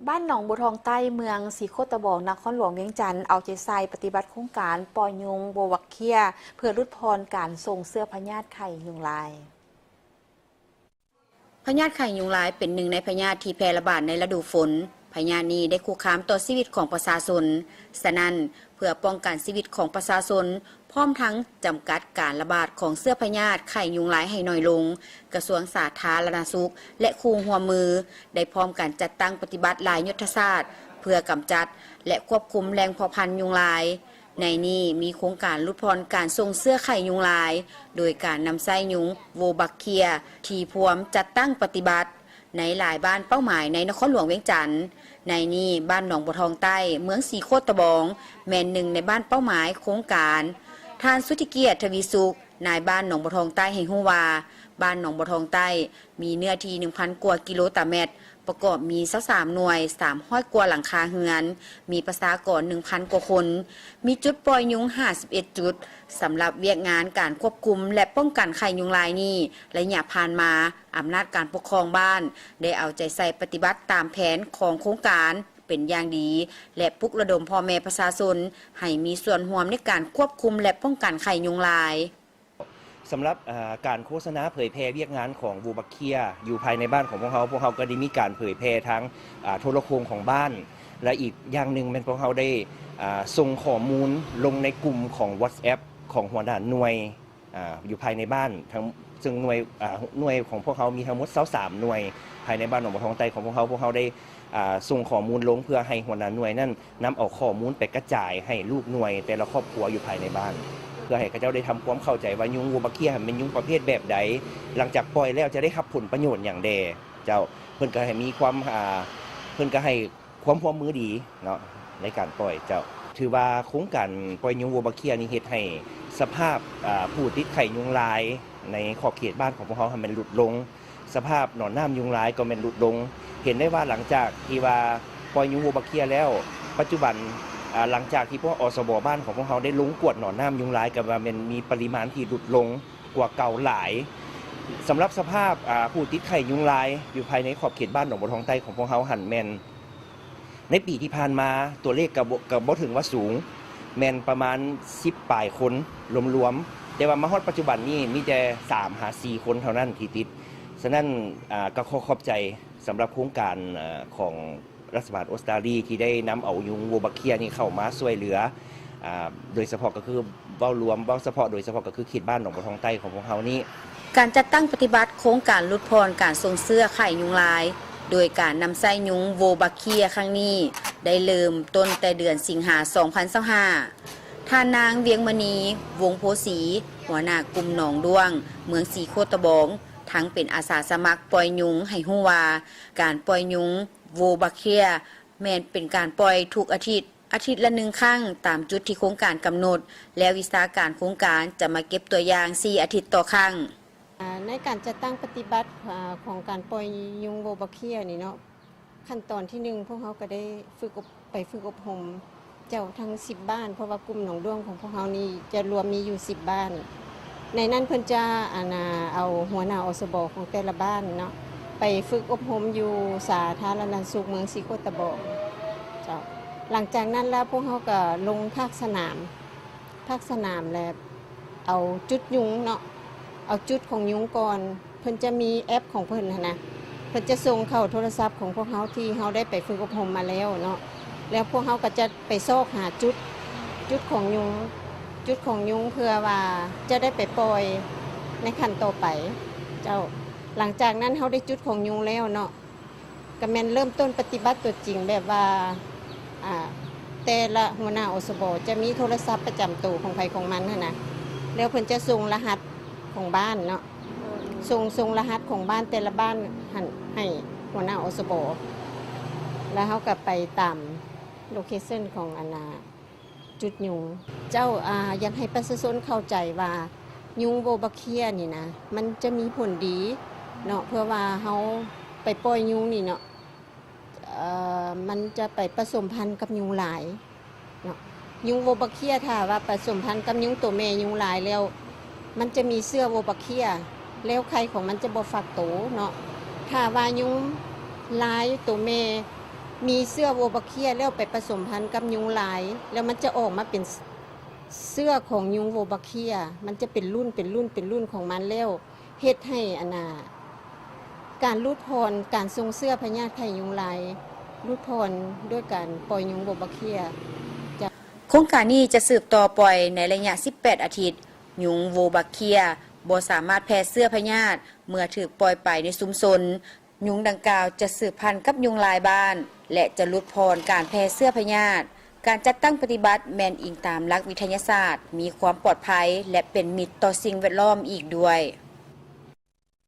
ບ້ານໜອງບົວທອງໃຕ້ ເມືອງສີໂຄດຕະບອງ ນະຄອນຫຼວງວຽງຈັນ ເອົາໃຈໃສ່ປະຕິບັດໂຄງການປ່ອຍຍຸງໂວບັກເຄຍ ເພື່ອຫຼຸດຜ່ອນການສົ່ງເຊື້ອພະຍາດໄຂ້ຍຸງລາຍ. ພະຍາດໄຂ້ຍຸງລາຍເປັນໜຶ່ງໃນພະຍາດທີ່ແຜ່ລະບາດໃນລະດູຝົນ. ພະຍາດນີ້ໄດ້ຄຸກຄາມຕໍ່ຊີວິດຂອງປະຊາຊົນ. ສະນັ້ນ, ເພື່ອປ້ອງກັນຊີວິດຂອງປະຊາຊົນ, ພ້ອມທັງຈຳກັດການລະບາດຂອງເຊື້ອພະຍາດໄຂ້ຍຸງລາຍໃຫ້ໜ້ອຍລົງ, ກະຊວງສາທາລະນະສຸກ ແລະ ຄູ່ຮ່ວມມື ໄດ້ພ້ອມກັນຈັດຕັ້ງປະຕິບັດຫຼາຍຍຸດທະສາດ ເພື່ອກຳຈັດ ແລະ ຄວບຄຸມແຫຼ່ງເພາະພັນຍຸງລາຍ. ໃນນີ້ມີໂຄງການຫຼຸດຜ່ອນການສົ່ງເຊື້ອໄຂ້ຍຸງລາຍ ໂດຍການນຳໃຊ້ຍຸງໂວບັກເຄຍ ທີ່ພວມຈັດຕັ້ງປະຕິບັດ ໃນຫຼາຍບ້ານເປົ້າໝາຍໃນນະຄອນຫຼວງວຽງຈັນ. ໃນນີ້, ບ້ານໜອງບົວທອງໃຕ້ ເມືອງສີໂຄດຕະບອງ ແມ່ນໜຶ່ງໃນບ້ານເປົ້າໝາຍໂຄງການ. ທ່ານ ສຸດທິກຽດ ທະວີສຸກ ນາຍບ້ານໜອງບົວທອງໃຕ້ ໃຫ້ຮູ້ວ່າ ບ້ານໜອງບົວທອງໃຕ້ ມີເນື້ອທີ່ໜຶ່ງພັນກວ່າກິໂລຕາແມັດ, ປະກອບມີຊາວສາມໜ່ວຍ, ສາມຮ້ອຍກວ່າຫຼັງຄາເຮືອນ, ມີປະຊາກອນໜຶ່ງພັນກວ່າຄົນ, ມີຈຸດປ່ອຍຍຸງຫ້າສິບເອັດຈຸດ. ສຳລັບວຽກງານການຄວບຄຸມ ແລະ ປ້ອງກັນໄຂ້ຍຸງລາຍນີ້, ໄລຍະຜ່ານມາ, ອຳນາດການປົກຄອງບ້ານ ໄດ້ເອົາໃຈໃສ່ປະຕິບັດຕາມແຜນຂອງໂຄງການເປັນຢ່າງດີ ແລະ ປຸກລະດົມພໍ່ແມ່ປະຊາຊົນໃຫ້ມີສ່ວນຮ່ວມໃນການຄວບຄຸມ ແລະ ປ້ອງກັນໄຂ້ຍຸງລາຍ. ສຳລັບ ອາ ການໂຄສະນາເຜີຍແຜ່ວຽກງານຂອງໂວບັກເຄຍຢູ່ພາຍໃນບ້ານຂອງພວກເຮົາ, ພວກເຮົາກໍໄດ້ມີການເຜີຍແຜ່ທາງ ອາ ໂທລະໂຄ່ງຂອງບ້ານ ແລະ ອີກຢ່າງໜຶ່ງແມ່ນພວກເຮົາໄດ້ ອາ ສົ່ງຂໍ້ມູນລົງໃນກຸ່ມຂອງ WhatsApp ຂອງຫົວໜ້າໜ່ວຍ ອາ ຢູ່ພາຍໃນບ້ານ ທັງ ເຊິ່ງໜ່ວຍ ອາ ໜ່ວຍຂອງພວກເຮົາມີທັງໝົດຊາວສາມໜ່ວຍ ພາຍໃນບ້ານໜອງບົວທອງໃຕ້ຂອງພວກເຮົາ. ພວກເຮົາໄດ້ ອາ ສົ່ງຂໍ້ມູນລົງເພື່ອໃຫ້ຫົວໜ້າໜ່ວຍນັ້ນ ນຳເອົາຂໍ້ມູນໄປກະຈາຍໃຫ້ລູກໜ່ວຍແຕ່ລະຄອບຄົວຢູ່ພາຍໃນບ້ານ ເພື່ອໃຫ້ເຂົາເຈົ້າໄດ້ທຳຄວາມເຂົ້າໃຈວ່າຍຸງໂວບັກເຄຍຫັ້ນແມ່ນຍຸງປະເພດແບບໃດ, ຫຼັງຈາກປ່ອຍແລ້ວຈະໄດ້ຮັບຜົນປະໂຫຍດຫຍັງແດ່. ເຈົ້າ ເພິ່ນກໍໃຫ້ມີຄວາມ ອາ ເພິ່ນກໍໃຫ້ຄວາມຮ່ວມມືດີເນາະ ໃນການປ່ອຍ. ເຈົ້າ ຖືວ່າໂຄງການປ່ອຍຍຸງໂວບັກເຄຍນີ້ເຮັດໃຫ້ສະພາບ ອາ ຜູ້ຕິດໄຂ້ຍຸງລາຍໃນຂອບເຂດບ້ານຂອງພວກເຮົາຫັ້ນແມ່ນຫຼຸດລົງ. ສະພາບໜອນນ້ຳຍຸງລາຍກໍແມ່ນຫຼຸດລົງ. ເຫັນໄດ້ວ່າຫຼັງຈາກທີ່ວ່າປ່ອຍຍຸງໂວບັກເຄຍແລ້ວ, ປັດຈຸບັນ ອາ ຫຼັງຈາກທີ່ພວກ ອສບ ບ້ານຂອງພວກເຮົາໄດ້ລົງກວດໜອນນ້ຳຍຸງລາຍ ກໍວ່າແມ່ນມີປະລິມານທີ່ຫຼຸດລົງກວ່າເກົ່າຫຼາຍ. ສຳລັບສະພາບ ອາ ຜູ້ຕິດໄຂ້ຍຸງລາຍຢູ່ພາຍໃນຂອບເຂດບ້ານໜອງບົວທອງໃຕ້ຂອງພວກເຮົາຫັ້ນ ແມ່ນໃນປີທີ່ຜ່ານມາຕົວເລກກໍບໍ່ ກໍບໍ່ເຖິງວ່າສູງ, ແມ່ນປະມານສິບປາຍຄົນລວມໆ, ແຕ່ວ່າມາຮອດປັດຈຸບັນນີ້ມີແຕ່ສາມຫາສີ່ຄົນເທົ່ານັ້ນທີ່ຕິດ. ສະນັ້ນ ອາ ກໍຂໍຂອບໃຈ ສຳລັບໂຄງການ ອາ ຂອງລັດຖະບານອົດສະຕາລີ ທີ່ໄດ້ນຳເອົາຍຸງໂວບັກເຄຍນີ້ເຂົ້າມາຊ່ວຍເຫຼືອ ອາ ໂດຍສະເພາະກໍຄືເວົ້າລວມ ເວົ້າສະເພາະ ໂດຍສະເພາະກໍຄືເຂດບ້ານໜອງບົວທອງໃຕ້ຂອງພວກເຮົານີ້. ການຈັດຕັ້ງປະຕິບັດໂຄງການຫຼຸດຜ່ອນການສົ່ງເຊື້ອໄຂ້ຍຸງລາຍ ໂດຍການນຳໃຊ້ຍຸງໂວບັກເຄຍຄັ້ງນີ້ ໄດ້ເລີ່ມຕົ້ນແຕ່ເດືອນສິງຫາ ສອງພັນຊາວຫ້າ. ທ່ານນາງ ວຽງມະນີ ວົງໂພສີ ຫົວໜ້າກຸ່ມໜອງດ້ວງ ເມືອງສີໂຄດຕະບອງ ທັງເປັນອາສາສະໝັກປ່ອຍຍຸງ ໃຫ້ຮູ້ວ່າ ການປ່ອຍຍຸງໂວບັກເຄຍ ແມ່ນເປັນການປ່ອຍທຸກອາທິດ, ອາທິດລະໜຶ່ງຄັ້ງ ຕາມຈຸດທີ່ໂຄງການກຳນົດ ແລະ ວິຊາການໂຄງການຈະມາເກັບຕົວຢ່າງສີ່ອາທິດຕໍ່ຄັ້ງ. ອາ ໃນການຈັດຕັ້ງປະຕິບັດ ອາ ຂອງການປ່ອຍຍຸງໂວບັກເຄຍນີ້ເນາະ, ຂັ້ນຕອນທີໜຶ່ງ ພວກເຮົາກໍໄດ້ຝຶກອົບ ໄປຝຶກອົບຮົມເຈົ້າທັງສິບບ້ານ, ເພາະວ່າກຸ່ມໜອງດ້ວງຂອງພວກເຮົານີ້ຈະລວມມີຢູ່ສິບບ້ານ. ໃນນັ້ນເພິ່ນຈະ ອັນນ່າ ເອົາຫົວໜ້າ ອສບ ຂອງແຕ່ລະບ້ານເນາະ ໄປຝຶກອົບຮົມຢູ່ສາທາລະນະສຸກເມືອງສີໂຄດຕະບອງເຈົ້າ. ຫຼັງຈາກນັ້ນແລ້ວ ພວກເຮົາກໍລົງພາກສະໜາມ, ພາກສະໜາມ ແລະ ເອົາຈຸດຍຸງເນາະ, ເອົາຈຸດຂອງຍຸງກ່ອນ. ເພິ່ນຈະມີແອັບຂອງເພິ່ນຫັ້ນນະ, ເພິ່ນຈະສົ່ງເຂົ້າໂທລະສັບຂອງພວກເຮົາທີ່ເຮົາໄດ້ໄປຝຶກອົບຮົມມາແລ້ວເນາະ, ແລ້ວພວກເຮົາກໍຈະໄປຊອກຫາຈຸດ, ຈຸດຂອງຍຸງ, ຈຸດຂອງຍຸງເພື່ອວ່າຈະໄດ້ໄປປ່ອຍໃນຂັ້ນຕໍ່ໄປເຈົ້າ. ຫຼັງຈາກນັ້ນເຮົາໄດ້ຈຸດຂອງຍຸງແລ້ວເນາະ, ກໍແມ່ນເລີ່ມຕົ້ນປະຕິບັດຕົວຈິງ ແບບວ່າ ອາ ແຕ່ລະຫົວໜ້າ ອສບ ຈະມີໂທລະສັບປະຈຳໂຕຂອງໃຜຂອງມັນຫັ້ນນະ, ແລ້ວເພິ່ນຈະສົ່ງລະຫັດຂອງບ້ານເນາະ, ສົ່ງ ສົ່ງລະຫັດຂອງບ້ານແຕ່ລະບ້ານຫັ້ນໃຫ້ຫົວໜ້າ ອສບ ແລ້ວເຮົາກໍໄປຕາມໂລເຄຊັນຂອງ ອັນນ່າ ຈຸດຍຸງ. ເຈົ້າ ອາ ຢາກໃຫ້ປະຊາຊົນເຂົ້າໃຈວ່າ ຍຸງໂວບັກເຄຍນີ້ນະ ມັນຈະມີຜົນດີເນາະ, ເພື່ອວ່າເຮົາໄປປ່ອຍຍຸງນີ້ເນາະ, ເອີ ມັນຈະໄປປະສົມພັນກັບຍຸງລາຍເນາະ. ຍຸງໂວບັກເຄຍ ຖ້າວ່າປະສົມພັນກັບຍຸງໂຕແມ່ຍຸງລາຍແລ້ວ ມັນຈະມີເຊື້ອໂວບັກເຄຍ ແລ້ວໄຂ່ຂອງມັນຈະບໍ່ຟັກໂຕເນາະ. ຖ້າວ່າຍຸງລາຍໂຕແມ່ ມີເຊື້ອໂວບາເຄຍແລ້ວໄປປະສົມພັນກັບຍຸງລາຍ ແລ້ວມັນຈະອອກມາເປັນເຊື້ອຂອງຍຸງໂວບາເຄຍ ມັນຈະເປັນລຸ້ນ ເປັນລຸ້ນ ເປັນລຸ້ນຂອງມັນ ແລ້ວເຮັດໃຫ້ອັນນ່າ ການຫຼຸດຜ່ອນການສົ່ງເຊື້ອພະຍາດໄຂ້ຍຸງລາຍ ຫຼຸດຜ່ອນດ້ວຍການປ່ອຍຍຸງໂວບາເຄຍ. ໂຄງການນີ້ຈະສືບຕໍ່ປ່ອຍໃນໄລຍະສິບແປດອາທິດ. ຍຸງໂວບາເຄຍບໍ່ສາມາດແຜ່ເຊື້ອພະຍາດເມື່ອຖືກປ່ອຍໄປໃນຊຸມຊົນ. ຍຸງດັ່ງກ່າວຈະສືບພັນກັບຍຸງລາຍບ້ານ ແລະ ຈະຫຼຸດຜ່ອນການແຜ່ເຊື້ອພະຍາດ. ການຈັດຕັ້ງປະຕິບັດແມ່ນອີງຕາມຫຼັກວິທະຍາສາດ, ມີຄວາມປອດໄພ ແລະ ເປັນມິດຕໍ່ສິ່ງແວດລ້ອມອີກດ້ວຍ.